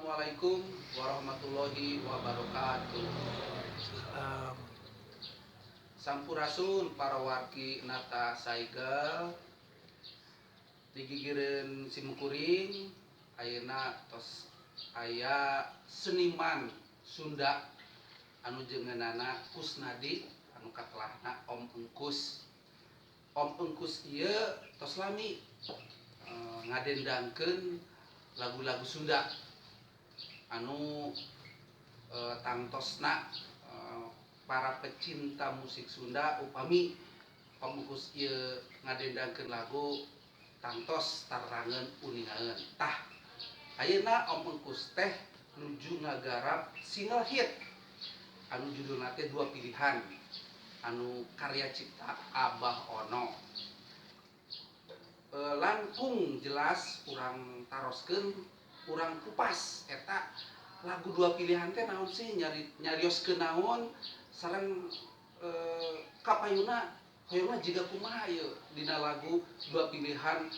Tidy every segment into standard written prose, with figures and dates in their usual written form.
Assalamualaikum warahmatullahi wabarakatuh. Salam. Sampurasun para wargi Nata Saigel, digigireun simkuring ayeuna tos aya seniman Sunda anu jenenganana Kusnadi, anu katelahna Om Engkus. Om Engkus ieu tos lami ngadendangkeun lagu-lagu Sunda anu tangtosna para pecinta musik Sunda, upami Om Engkus ieu ngadendangkeun lagu tangtos tarangeun uningaeun. Tah, ayeuna Om Engkus teh nuju ngagarap single hit anu judulna teh Dua Pilihan, anu karya cipta Abah Ono. Langkung jelas urang taroskeun, urang kupas eta lagu Dua Pilihan teh naon sih, nyari nyarioskeun naon, sareng kapayuna hoyongna jiga kumaha ieu dina lagu Dua Pilihan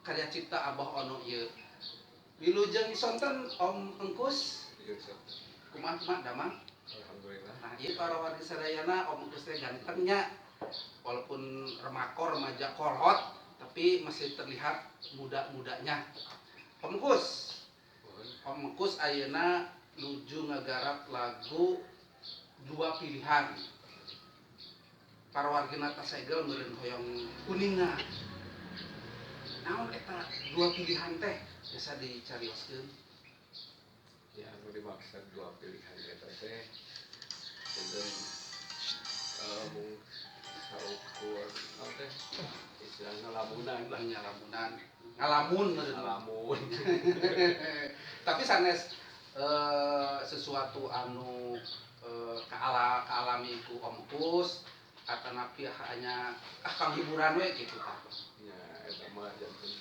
karya cipta Abah Ono ieu. Wilujeng sonten, Om Engkus. Iya, sok. Kumaha kumaha damang? Alhamdulillah. Nah, ieu para wargi sadayana, Om Engkus teh gantengnya, walaupun remakor remaja kolot, tapi masih terlihat muda-mudanya. Om Engkus, Mohon. Om Engkus ayeuna nuju ngagarap lagu Dua Pilihan. Para wargi Nata Segel meureun hoyong uninga. Naon eta Dua Pilihan teh, bisa dicarioskeun? Ya, anu dimaksud dua pilihan eta teh janten mung saukur naon teh, istilahna lamunan lah. Nya, lamunan, ngalamun meureun. Lamun. Tapi sanes sesuatu anu kaalami ku Om Kus atanapi hanya kang hiburan we gitu tah? Ya, eta mah janten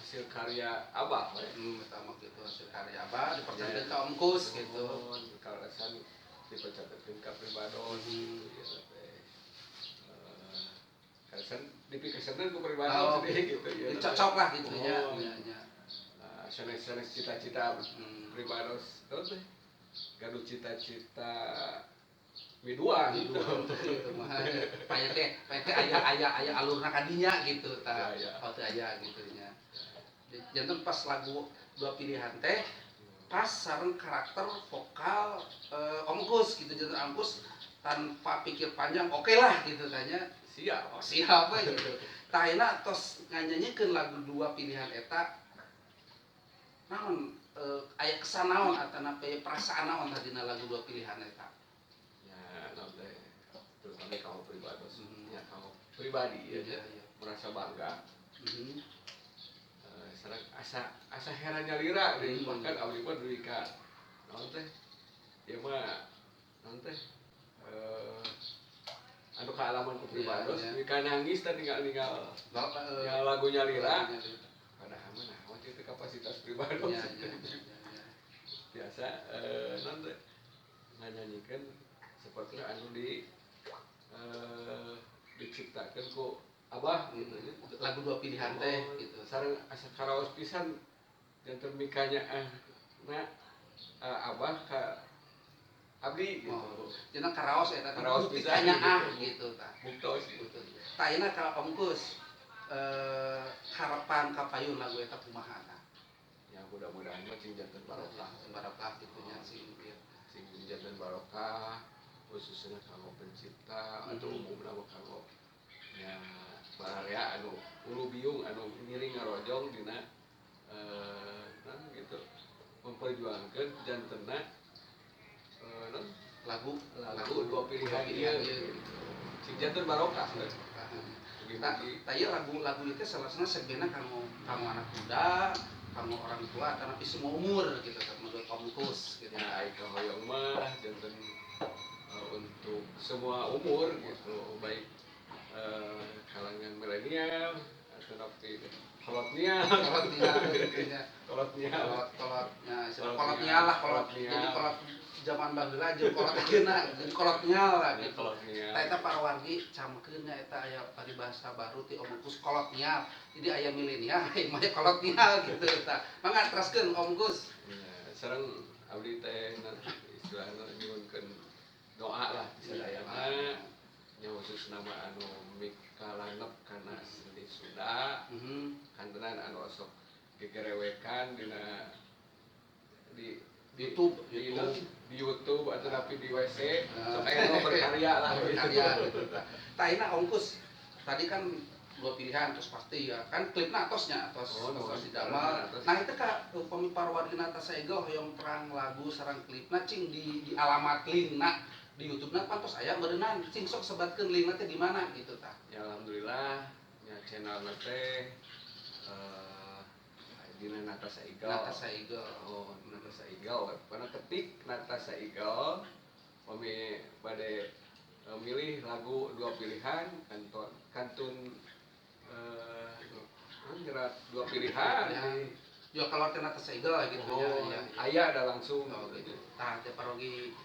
hasil karya Abah we. Eta mah gitu, hasil karya Abah dipercayakeun ka Om Kus gitu. Mohon, kaleresan dipercayakeun ka pribados gitu ya teh. Kaleresan dipikesenan ku pribados sedih gitu ya. Cocok lah gitu nya. Oh. Nya nya. Nah, sanes-sanes cita-cita pribados teh gaduh cita-cita miduan gitu gitu. Gitu mah paya teh aya aya aya alurna kadinya gitu tah. Ya, ya. Oh, teu aya gitu nya. Janten pas lagu Dua Pilihan teh pas sareng karakter vokal Om Kus gitu, janten Om Kus tanpa pikir panjang oke lah gitu tanya. Siap. Oh, siap we gitu. Tah, ayeuna tos nganyanyikeun lagu Dua Pilihan eta, naon aya kesan naon atanapi perasaan naon tadina lagu Dua Pilihan eta? Ya, naon teh, terutama kamu pribados, ya kamu pribadi ya, Iya. merasa bangga. Sareng asa asa heran nyalira deh, bahkan abdi mah dugi ka naon teh, ieu mah naon teh, anu kaalaman ku pribados, Iya. dugi ka nangis teh ninggal Bapak, ninggal lagu nyalira, lagu nyalira. Padahal mah naon itu kapasitas pribados. Iya. Biasa naon teh, nganyanyikeun seperti anu di diciptakeun ku Abah gitu nya. Lagu Dua Pilihan teh Oh, gitu. Sareng asa karaos pisan janten mikanya na Abah ka abdi gitu. Oh, janten karaos eta teh Karaos bukti pisan kanya ah gitu. Gitu tah. Buktos. Gitu. Tah, ayeuna ka Om Kus, harapan kapayun lagu eta kumaha tah? Ya, mudah-mudahan mah cing janten barokah. Barokah gitu nya sih. Ieu. Sing janten barokah khususnya kanggo pencipta atau umumna mah kanggo ya bararea anu ulu biung anu ngiring ngarojong dina naon gitu, memperjuangkan jantenna naon Lagu lagu Dua Pilihan Pilihan ieu ieu. Gitu. Sing janten barokah we. Nah, Mugi-mugi. tah, ieu lagu-lagu itu salah satunya sebenarnya kanggo kanggo anak muda, kanggo orang tua, tapi semua umur gitu kan menurut Om Kus gitu. Ya, ai kahoyong mah janten untuk semua umur gitu, baik kalangan milenial atau napi kolotnya. Kolotnya gitu nya. Kolotnya. Kolot kolotnya, istilah Kolotnya. kolotnya lah, kolot. Kolotnya. Jadi kolot zaman baheula jeung kolot ayeuna, jadi kolotnya lah gitu. Kolotnya. Tah eta para wargi camkeun nya eta aya paribasa baru ti Om Kus kolotnya. Jadi aya milenial, aya mah kolotnya gitu tah. Mangga teraskeun Om Kus. Ya, sareng abdi teh istilahna nyuhunkeun doa lah sadayana nya khusus nama anu mikalanep kana seni Sunda. Kantenan anu osok gegerewekan dina di YouTube, di YouTube atau tapi di WC, sok aya nu berkarya lah berkarya gitu. Tah ayeuna Om Kus, tadi kan dua pilihan terus pasti ya kan klipna atosnya atos atos di damel. Nah itu ka upami parwargi Natasha Eagle hoyong terang lagu sareng klipna cing di alamat linkna di YouTube-na pan tos aya beureunan cing sok sebatkeun linkna teh di mana gitu tah. Ya alhamdulillah nya channelna teh dina Natasha Eagle. Natasha Eagle. Oh, Natasha Eagle. Karena ketik Natasha Eagle pami bade milih lagu dua pilihan kantun nyerat dua pilihan. Ya kalau teh Natasha Eagle gitu oh, ya. Aya ada langsung. Oh, gitu. Tah teh parogi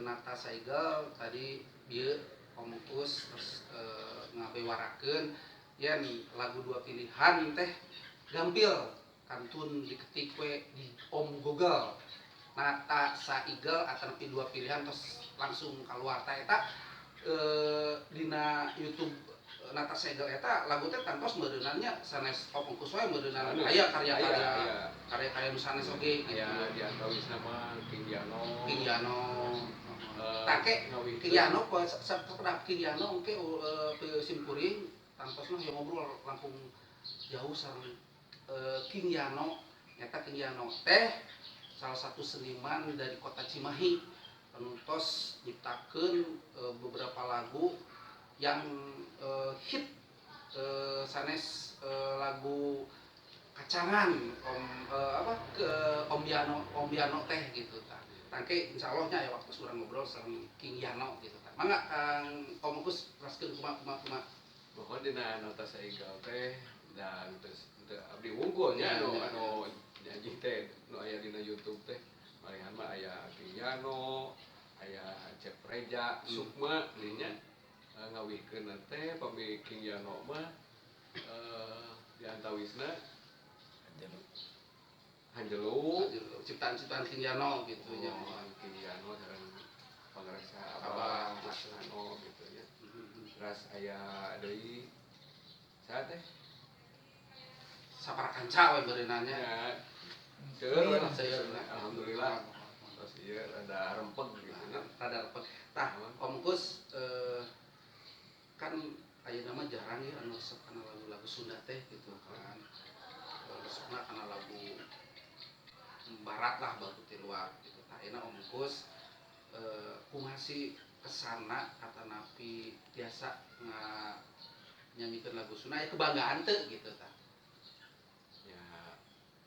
Natasha Eagle tadi bieu Om Kus terus ngabewarakeun yen lagu dua pilihan teh gampil kantun diketik we di Om Google Natasha Eagle atau dua pilihan terus langsung keluar ta eta dina YouTube Natasha Eagle eta lagu teh tangtos meureunannya sanes Om Kus we meureunan aya karya-karya karya-karya nu sanes oge gitu. Aya di antawisna mah King Yano. King Yano. Tah ke King Yano sakedap King Yano engke simkuring tangtosna hoyong ngobrol langkung jauh sareng King Yano. Nyata King Yano teh salah satu seniman dari kota Cimahi anu tos nyiptakeun beberapa lagu yang hit sanes lagu kacangan Om apa ke Om Yano teh gitu tah. Tangke insyaallah nya aya waktu urang ngobrol sareng King Yano gitu tah. Mangga Kang Om Kus teraskeun kumaha. Pokoknya dina Natasha Eagle teh dan terus abdi wungkul nya anu nyanyi teh nu aya dina YouTube teh malihan mah aya King Yano, aya Cep Reja, Sukma dinya ngawihkeun teh pami King Yano mah di antawisna Hanjelu ciptaan-ciptaan King Yano gitu nya. King Yano sareng pangrasa Abah Ano gitu nya. Terus aya deui saha teh? Sapara kanca we beureunannya. Ya. Seueur lah, alhamdulillah. Terus ieu rada rempeg gitu nya. Rada rempeg. Tah, Om Kus kan ayeuna mah jarang ya anu resep kana lagu-lagu Sunda teh gitu kan. Resepna kana lagu barat lah baru ti luar gitu. Tah ayeuna Om Kus kumaha sih kesana atanapi biasa nyanyikeun lagu Sunda aya kebanggaan teu gitu tah. Ya,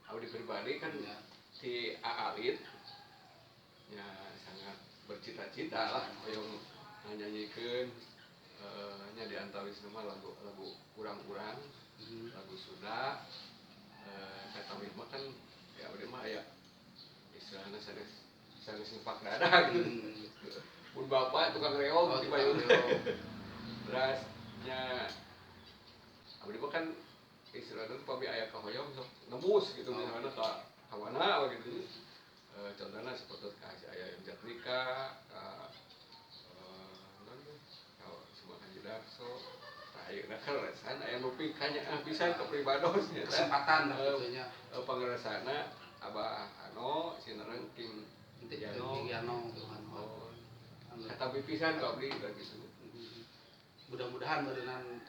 abdi pribadi kan ya, ti Aalit ya sangat bercita-cita lah hoyong nganyanyikeun nya di antawisna mah lagu-lagu urang-urang, lagu Sunda kata mah kan ya abdi mah aya istilahna sanes nyepak dada gitu. Mun bapak tukang reog di payun. Terus nya abdi mah kan istilahna pami aya kahoyong sok nembus gitu misalnya ka kawana gitu. Contohna seperti ka si aya Jatnika, ka naon teh? Ka Suma Haji Darso. Tah ayeuna kan resan aya nu pikanyaah pisan ka pribados nya. Kesempatan kitu nya. Pangeresana Abah Ano sinareng King Yano. King Yano. Kata pisan ka abdi gitu. Mudah-mudahan beureunan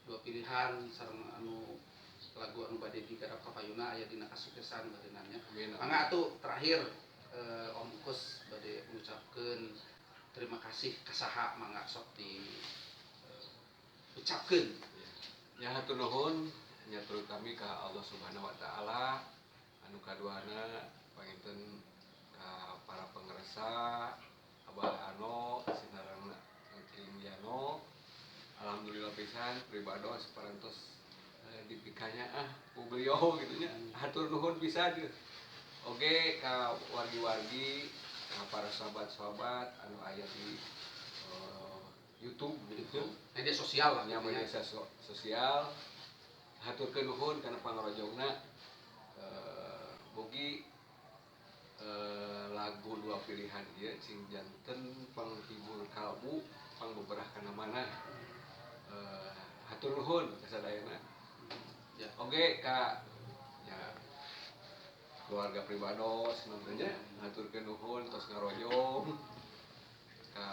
dua pilihan sareng anu lagu anu bade digarap ka payuna aya dina kasuksesan beureunannya. Mangga atuh terakhir Om Kus bade ngucapkeun terima kasih ka saha mangga sok di ucapkeun. Ya hatur nuhun nya terutami ka Allah Subhanahu wa taala anu kaduana panginten ka para pangersa Abah Ano sinareng King Yano. Alhamdulillah pisan pribados parantos dipikanya ku beliau gitu nya. Hatur nuhun pisan gitu. Oke, ka wargi-wargi, ka para sahabat-sahabat anu aya di YouTube gitu. Media sosial lah nya gitu ya. Media sosial, haturkeun nuhun kana pangrojongna. Mugi lagu dua pilihan ieu sing janten panghibur kalbu, pangbeberah kana manah. Hatur nuhun kasadayana. Ya. Oke, ka ya keluarga pribados namanya, haturkeun nuhun tos ngarojong ka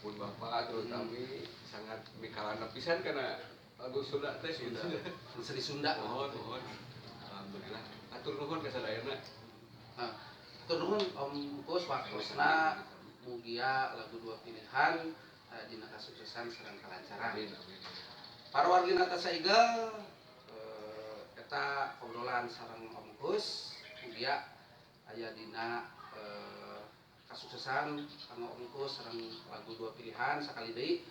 pun bapak terutami, sangat mikalana pisan kana lagu Sunda teh gitu. Seni Sunda. Mohon mohon, alhamdulillah, hatur nuhun kasadayana. Nah, hatur nuhun Om Kus waktosna, mugia lagu dua pilihan dina kasuksesan sareng kalancaran. Amin, amin. Para wargi Nata Saigel, eta obrolan sareng Om Kus, mugia aya dina kasuksesan kanggo Om Kus sareng lagu dua pilihan. Sakali deui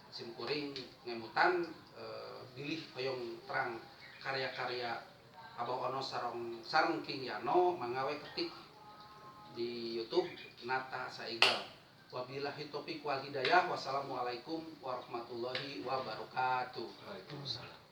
sim kuring ngemutan bilih hoyong terang karya-karya Abah Ono sareng sareng King Yano, mangga we ketik di YouTube Nata Saigel. Wabillahi taufiq wal hidayah. Wassalamualaikum warahmatullahi wabarakatuh. Waalaikumsalam.